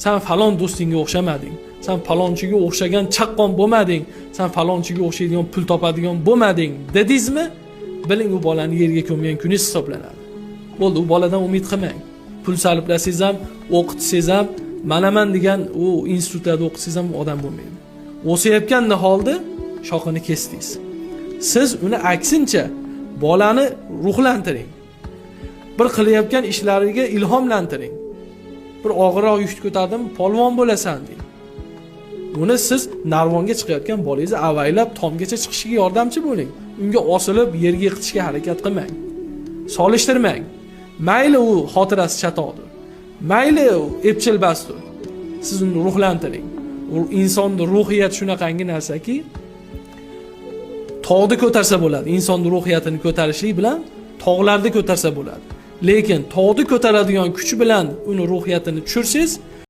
San falon do'stingga o'xshamading, san falonchiga o'xshagan chaqqon bo'lmading, san falonchiga o'xshaydigan pul topadigan bo'lmading dedingizmi, biling, u bolani yerga ko'mgan kuningiz hisoblanadi. Bo'ldi, u boladan umid qilmang. Pul sarflasangiz ham, o'qitsangiz ham, manaman degan u institutlarda o'qitsangiz ham, u odam bo'lmaydi. O'sayotgan niholni shoxini kesdingiz. Siz uni aksincha bolani ruhlantiring, bir qilayotgan ishlariga ilhomlantiring. Bir og'irroq yukni ko'tardim, polvon bo'lasan deng. Uni siz narvonga chiqayotgan bolangizni avaylab tomgacha chiqishiga yordamchi bo'ling. Unga osilib yerga yiqitishga harakat qilmang, solishtirmang. Mayli, u xotirasi chatoqdir, mayli, u epchilbasdir, siz uni ruhlantiring. U insonni ruhiyati shunaqangi narsaki, tog'ni ko'tarsa bo'ladi. Insonni ruhiyatini ko'tarishlik bilan tog'larni ko'tarsa bo'ladi, lekin tog'ni ko'taradigan kuch bilan uni ruhiyatini tushirsangiz